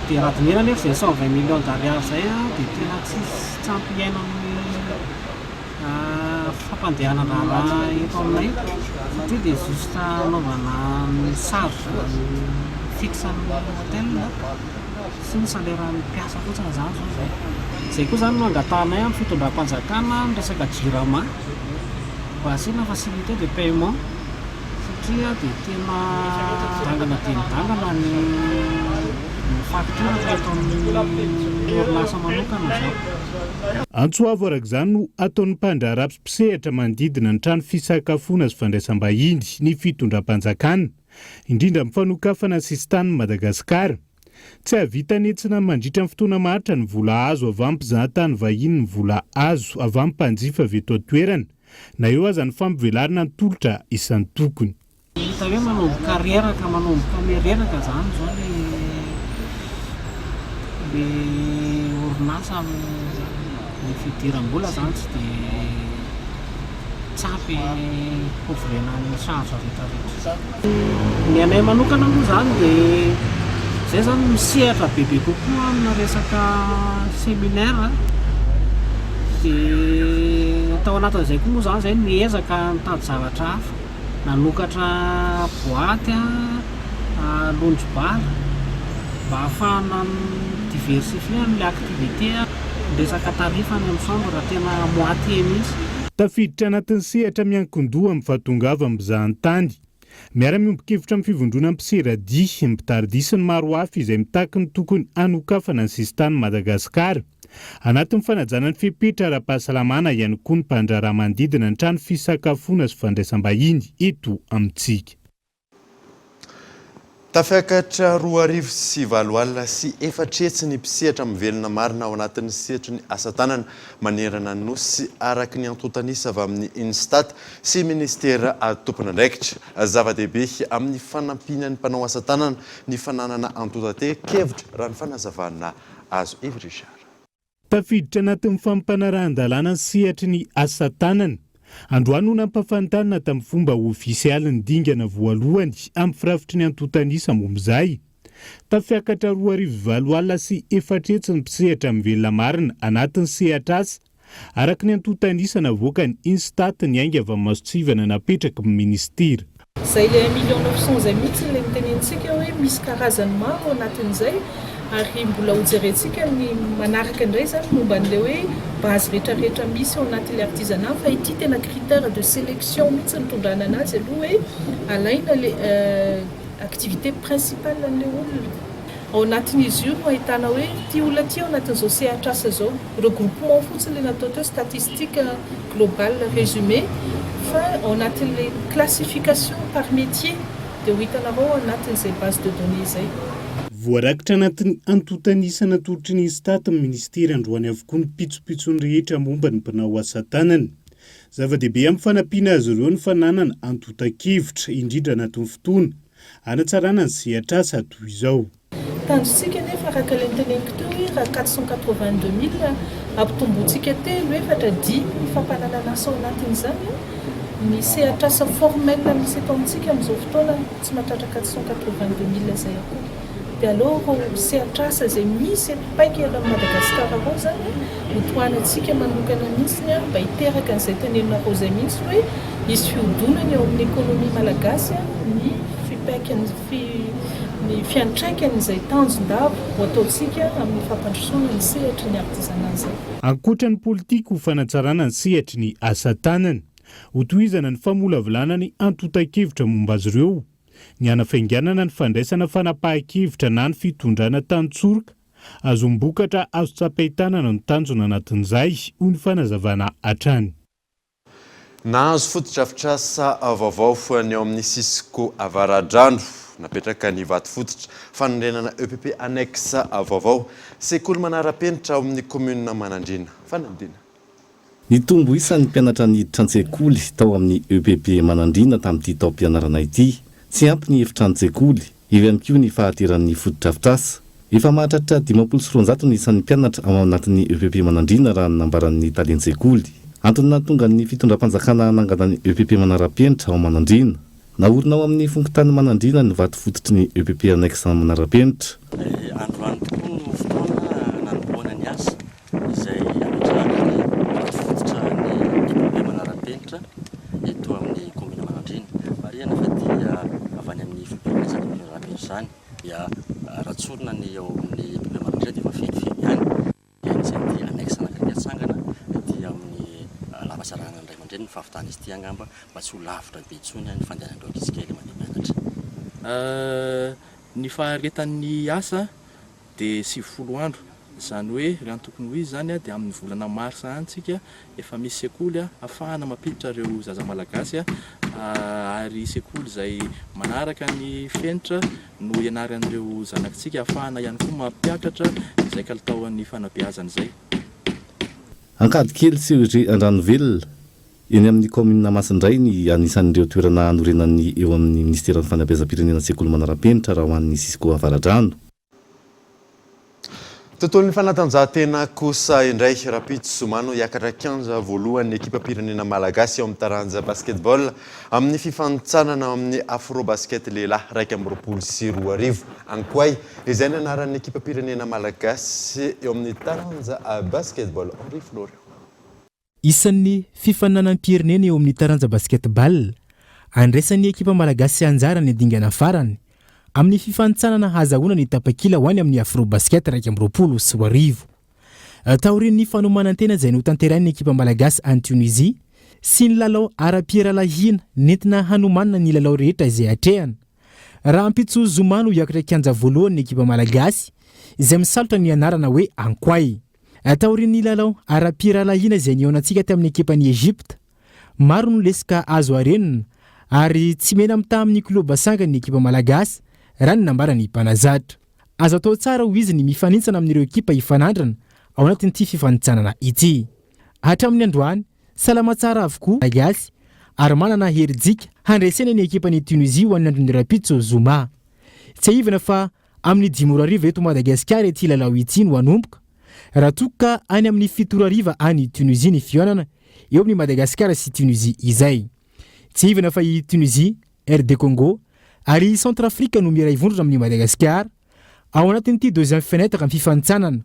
Dia raha dinihana anefa izay 120 millions d'ariary izay dia tena tsisy tsy ampy hiaina amin'ny fampandehanan-draharaha eto aminay satria dia juste hanaovana ny charge fixe an'ny hotel. Sy ny salaire-n'ny mpiasa fotsiny izany izao izay. Izay koa izany no angatahanay amin'ny fitondram-panjakana ny resaka Jirama mba hasiana facilité de paiement satria dia tena midangana dia midangana ny ny facture raha eto amin'ny orinasa manokana izao. Antso avo araka izany no ataon'ny mpandraharaha sy mpisehatra manodidina ny trano fisakafoana sy fandraisam-bahiny ny fitondram-panjakana, indrindra amin'ny fanokafana ny sisintanin'i Madagasikara. Tsy hahavita ny hetsina mandritra ny fotoana maharitra ny vola azo avy amin'ny mpizahatany vahiny ny vola azo avy amin'ny mpanjifa avy eto an-toerana, na eo aza ny fampivelarana ny tolotra isan-tokony. Hita hoe manomboka reraka, manomboka miha-reraka izany izao le le orinasa amin'ny fidiram-bola izany tsy dia tsy ampy hi-couvrer-na ny charge rehetra rehetra. Ny anay manokana moa izany dia izay izany misehatra bebe kokoa amina resaka séminaire dia tao anatin'izay koa moa izany izay niezaka nitady zavatra hafa, nanokatra boaty lounge bar mba ahafahana mi-diversifier an'ilay activité, ny resaka tarif any amin'ny chambre tena moitié mihitsy. Tafiditra anatin'ny sehatra miankin-doha amin'ny fahatongavan'ny mpizahantany. Miara-miombon-kevitra amin'ny fivondronan'ny mpiseradia, ny mpitari-dia sy ny maro hafa izay mitaky ny tokony hanokafana ny sisintanin'i Madagasikara. Anatin'ny fanajana ny fepetra ara-pahasalamana ihany koa ny mpandraharaha manodidina ny trano fisakafoana sy fandraisam-bahiny eto amintsika. Tafiakatra 420 400 ny mpisehatra mivelona marina ao anatin'ny sehatry ny asa tanana manerana ny Nosy, araka ny antontan'isa avy amin'ny Instat sy minisitera tompon'andraikitra. Zava-dehibe amin'ny fanampiana ny mpanao asa tanana ny fananana antontan-kevitra, raha ny fanazavana azo. Yves Richard. Tafiditra anatin'ny fampanarahan-dalàna ny sehatry ny asa tanana. Androany no nampahafantarina tamin'ny fomba ofisialy ny dingana voalohany amin'ny firafitry ny antontan'isa momba izay. Tafiakatra 2800 ny mpisehatra mivelona marina anatin'ny sehatr'asa, araka ny antontan'isa navoakan'ny Instat niainga avy amin'ny masontsivana napetraky ny minisitera. Izay ilay un million neuf cent izay mihitsy ilay notenenintsika hoe misy karazany maro ao anatin'izay ary mbola hojerentsika ny manaraka indray izany momba an'ilay hoe base rehetra rehetra misy ao anatin'ilay artisanat fa ity tena critère de sélection mihitsy nitondrana anazy aloha hoe alaina ilay activité principale an'ilay olona. Ao anatin'izy io no ahitana hoe ity olona ity ao anatin'izao sehatr'asa izao. Regroupement fotsiny ilay natao teo, statistique globale résumé, fa ao anatin'ilay classification par métier dia ho hitanareo ao anatin'izay base de données izay. Voarakitra anatin'ny antontan'isa natolotry ny Instat ny minisitera androany avokoa ny pitsopitsony rehetra momba ny mpanao asa tanana. Zava-dehibe amin'ny fanampiana azy ireo ny fananana antontan-kevitra, indrindra anatin'ny fotoana hanatsarana ny sehatr'asa toy izao. Tanjontsika anefa. Nefa araka ilay noteneniko teo hoe raha 482 mille ampitombointsika telo, efatra, dimy ny fampananan'asa ao anatin'izany, ny sehatr'asa formel misy eto amintsika amin'izao fotoana tsy mahatratra 482 mille izay akory. Dia aleo ireo sehatr'asa izay misy eto paika eran'i Madagasikara ireo izany no tohanantsika manokana mihitsy mba hiteraka an'izay teneninareo izay mihitsy hoe hisy fihodonana eo amin'ny ekonomia malagasy ny fipaikan'ny ny fiantraikan'izay tanjon-dava ho ataontsika amin'ny fampandrosoana ny sehatry ny artisanat izay. Ankoatra ny politika ho fanatsarana ny sehatry ny asa tanana, hotohizana ny famolavolana ny antontan-kevitra momba azy ireo, ny hanafainganana ny fandraisana fanapahan-kevitra na ny fitondrana tantsoroka ahazoam-bokatra azo tsapain-tanana no tanjona anatin'izay, hoy ny fanazavana hatrany. Nahazo fotodrafitrasa vaovao ny ao amin'ny Cisco Avaradrano. Napetraka ny vato fototra fanorenana EPP Annexe vaovao. Sekoly manara-penitra ao amin'ny kaominina Manandriana. Fanadina. Nitombo isa ny mpianatra niditra an-tsekoly tao amin'ny EPP Manandriana tamin'ity taom-pianarana ity. Tsy ampy ny efitranon-tsekoly, eo ihany koa ny fahateran'ny fotodrafitrasa. Efa mahatratra 250 ny isan'ny mpianatra ao anatin'ny EPP Manandriana raha ny nambaran'ny talen-tsekoly. Antony nahatonga ny fitondram-panjakana hanangana ny EPP Manara-penitra ao Manandriana. Naorina ao amin'ny fokontany Manandriana ny vato fototry ny EPP Annexe Manara-penitra. Androany tokoa no fotoana nanombohana ny asa izay hametrahana ny vato fototra ny EPP Manara-penitra eto amin'ny kaominina Manandriana. Marihana fa dia avy any amin'ny foiben'ny izany EPP Manara-penitra izany. Dia raha tsorina ny eo amin'ny EPP Manandriana dia efa fenofeno ihany. Dia anisan'ny ity annexe anankiray atsangana ety amin'ny lava-sarahana ny ray aman-dreny ny fahavitana izy ity angamba mba tsy ho lavitra be intsony ny fandehanan'ireo ankizy kely mandeha mianatra. Ny faharetan'ny asa dia 90 andro, izany hoe raha ny tokony ho izy izany dia amin'ny volana marsa any tsika efa misy sekoly ahafahana mampiditra ireo zaza malagasy ary sekoly izay manaraka ny fenitra no ianaran'ireo zanakitsika ahafahana ihany koa mampiakatra izay kalitaon'ny fanabeazana izay. Ankadikely sy Ory Andranovelona, eny amin'ny kaominina Masindray ny anisan'ireo toerana hanorenan'ny eo amin'ny minisiteran'ny fanabeazam-pirenena sekoly manara-penitra raha ho an'ny Cisco Avaradrano. Tontolon'ny fanatanjahantena kosa indray, rahampitso zoma no hiakatra kianja voalohany ny ekipam-pirenena malagasy eo amin'ny taranja basketball amin'ny fifanintsanana amin'ny Afrobasket lehilahy 2021. Ankoay, izay ny anaran'ny ekipam-pirenena malagasy eo amin'ny taranja basketball. Henri Florian. Isan'ny fifaninanam-pirenena eo amin'ny taranja basket-ball, andraisan'ny ekipa malagasy anjara ny dingana farany, amin'ny fifanintsanana hahazahoana ny tapakila ho any amin'ny Afrobasket 2021. Taorian'ny fanomanan-tena izay notanterahin'ny ekipa malagasy any Tunisie sy ny lalao ara-pirahalahiana nentina hanomanana ny lalao rehetra izay hatrehana, rahampitso zoma no hiakatra kianja voalohany ny ekipa malagasy izay misalotra ny anarana hoe Ankoay. Taorian'ny lalao ara-pirahalahiana izay nihaonantsika tamin'ny ekipan'i Egypta, maro no lesoka azo harenina ary tsy mena-mitaha amin'ny klioba sangany ny ekipa malagasy, raha ny nambaran'ny mpanazatra. Azo atao tsara hoy izy ny mifanintsana amin'ireo ekipa hifanandrina ao anatin'ity fifanintsanana ity. Hatramin'ny androany, salama tsara avokoa Malagasy ary manana herijika handresena ny ekipan'i Tunisie ho an'ny andron'ny rahampitso zoma. Tsiahivina fa Amin'ny dimy ora hariva eto Madagasikara ity lalao ity no hanomboka, raha toa ka any amin'ny fito ora hariva any Tunisie ny fihaonana eo amin'i Madagasikara sy Tunisie izay. Tsiahivina fa i Tunisie, RD Congo ary i Centrafrique no miray vondrona amin'i Madagasikara ao anatin'ity deuxième fenêtre amin'ny fifanintsanana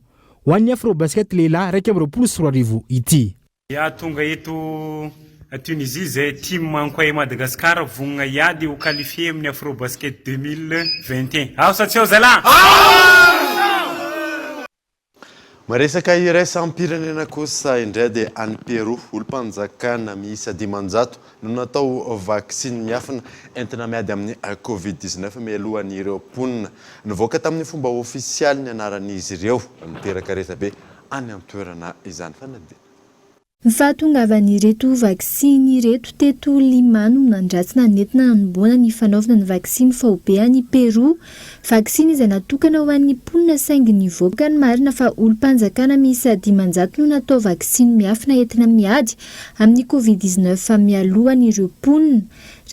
ho an'ny Afrobasket lehilahy 2021 ity. Ya tonga eto Tunisie zay team Ankoay Madagascar vonona hiady ho qualifié amin'ny Afrobasket 2021. Ao sa tsy ao zalah? Miresaka iraisam-pirenena kosa indray dia any Pérou, olom-panjakana miisa 500 no natao vaksiny miafina entina miady amin'ny Covid 19 mialohan'ireo mponina. Nivoaka tamin'ny fomba ofisialy ny anaran'izy ireo. Niteraka resabe any an-toerana izany fanadinana. Ny fahatongavan'ireto vaksiny ireto teto Lima no nandratsina nentina nanombohana ny fanaovana ny vaksiny faobe any Pérou. Vaksiny izay natokana ho an'ny mponina saingy nivoaka ny marina fa olom-panjakana miisa 500 no natao vaksiny miafina entina miady amin'ny Covid 19 mialohan'ireo mponina.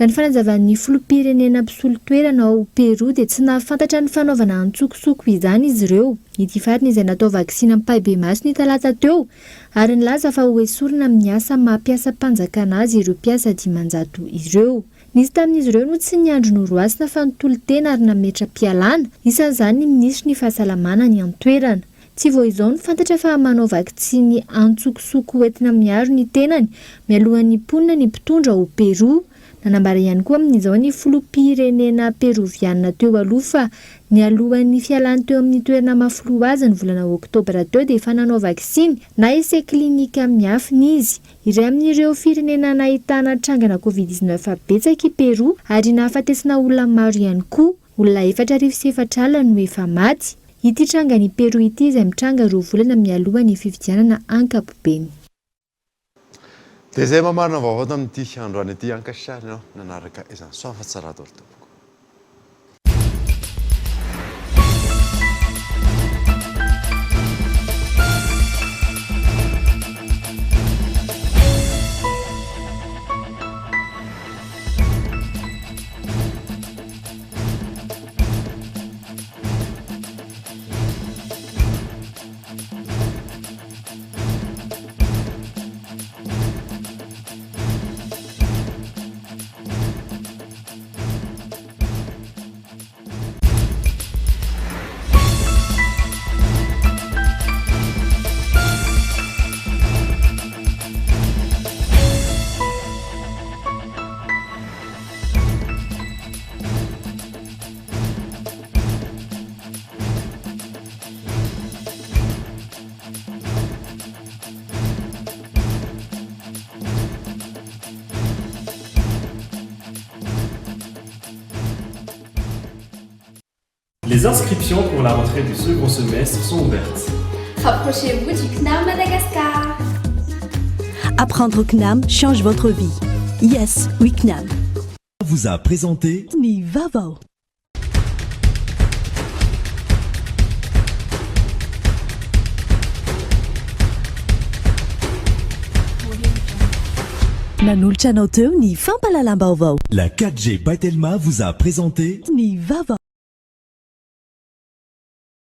Raha ny fanazavan'ny filoham-pirenena mpisolo toerana ao Pérou dia tsy nahafantatra ny fanaovana antsokosoko izany izy ireo. Ity farany izay natao vaksiny ampahibemaso ny talata teo ary nilaza fa hoesorina amin'ny asa maha mpiasam-panjakana azy ireo mpiasa 500 ireo. Nisy tamin'izy ireo no tsy niandry noroasina fa nitolo-tena ary nametra-pialana, isan'izany ny minisitry ny fahasalamana any an-toerana. Tsy vao izao no fantatra fa manao vaksiny antsokosoko hoentina miaro ny tenany mialohan'ny mponina ny mpitondra ao Pérou. Nanambara ihany koa amin'izao ny filoham-pirenena peroviana teo aloha fa nialohan'ny fialany teo amin'ny toerana maha filoha azy ny volana oktobra teo dia efa nanao vaksiny na essai clinique miafina izy. Iray amin'ireo firenena nahitana trangana Covid 19 betsaka i Pérou ary nahafatesana olona maro ihany koa. Olona 4004 no efa maty. Ity trangan'i Pérou ity izay mitranga roa volana mialoha ny fifidianana ankapobeny. Dia izay mamarana vaovao tamin'ity androany ity. Ankasitrahana ianao nanaraka izany. Soa fa tsara daholo tompoko. Les inscriptions pour la rentrée du second semestre sont ouvertes. Rapprochez-vous du CNAM Madagascar. Apprendre au CNAM change votre vie. Yes, we CNAM. Vous a présenté Ny vaovao. Nanolotra anao teo ny fampahalalam-baovao. La 4G by Telma vous a présenté Ny vaovao.